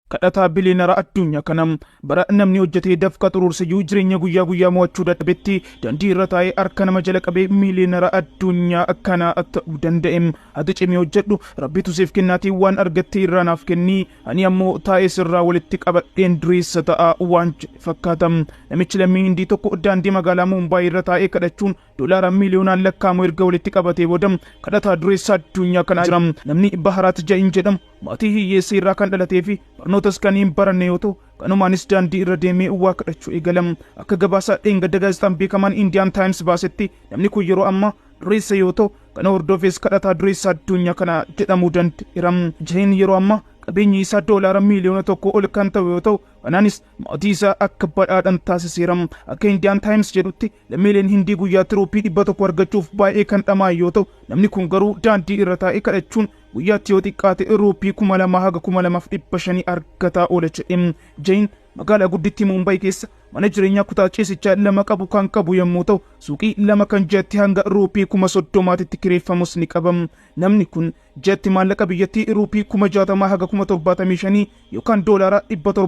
Kadhataa biliyeenara addunyaa kana. Bara namni hojjetee dafqa xuruursiyyuu jireenya guyyaa guyyaa mo'achuu dadhabetti, daandii irra taa'ee harka nama jala qabee miiliyoonara addunyaa kana ta'uu danda'e. Ati cimii hojjedhu, Rabbitu siif kennaatii waan argatte irraa naaf kennii, ani ammoo taa'ee sirraa walitti qabadheen dureessa ta'a waan jedhe fakkaata. Namichi lammii Hindii tokko daandii magaalaa Muumbaay irra taa'ee kadhachuun doolaara miiliyoonaan lakkaa'amu erga walitti qabatee booda kadhataa dureessa addunyaa kanaa jira. Namni Baharaat Ja'iin jedhamu maatii hiyyeessa irraa kan dhalatee fi barnootas kan hin baranne yoo ta'u, kanumaanis daandii irra deemee waa kadhachuu eegala. Akka gabaasa dheengadda gaazexaan beekamaan Indian Times baasetti, namni kun yeroo ammaa dureessa yoo ta'u, kana hordofees kadhataa dureessa addunyaa kana jedhamuu danda'eera. Ja'iin yeroo ammaa qabeenyi isaa doolaara miiliyoona 1 ol kan ta'u yoo ta'u, kanaanis maatii isaa akka badhaadhan taasiseera. Akka Indian Times jedhutti, lammiileen Hindii guyyaatti ruupii 100 argachuuf baay'ee kan dhama'an yoo ta'u, namni kun garuu daandii irra taa'ee kadhachuun guyyaatti yoo xiqqaate ruupii 2000 haga 2500 argataa oola jedhe. Jain magaalaa guddittii Muumbaay keessa mana jireenyaa kutaa ciisichaa lama qabu kan qabu yommuu ta'u, suuqii lama kan ji'atti hanga ruupii 30,000tti kireeffamus ni qaba. Namni kun ji'atti maallaqa biyyattii ruupii 60,000 haga 75,000 yookaan doolaara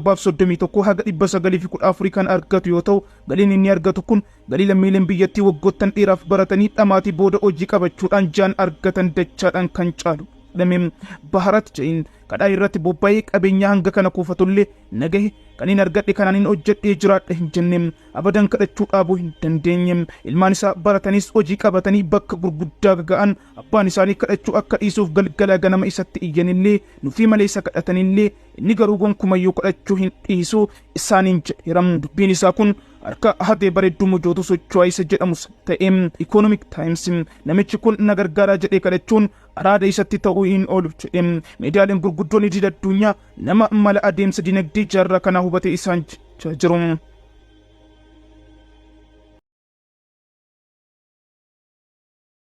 731 haga 914 kan argatu yoo ta'u, galiin inni argatu kun galii lammiileen biyyattii waggoottan dheeraaf baratanii dhamaatii booda hojii qabachuudhaan ji'aan argatan dachaadhaan kan caalu jedhame. Baharat Jain kadhaa irratti bobba'ee qabeenya hanga kana kuufatullee, nagahe kan hin argadhe kanaan hin hojjedhee jiraadha hin jenne. Abadan kadhachuu dhaabuu hin dandeenye. Ilmaan isaa baratanis hojii qabatanii bakka gurguddaa gaga'an abbaan isaanii kadhachuu akka dhiisuuf galgala ganama isatti iyyanillee, nufii malee isa kadhatanillee, inni garuu gonkumayyuu kadhachuu hin dhiisu isaaniin jedheera. Dubbiin isaa kun harka hatee bareedduu mujootu socho'aa isa jedhamus ta'e Economic Times namichi kun na gargaaraa jedhee kadhachuun araada isatti ta'uu hin oolu jedhe. Miidiyaaleen gurguddoon idil addunyaa nama mala adeemsa dinagdee jaarraa kanaa hubate isaan jechaa jiru.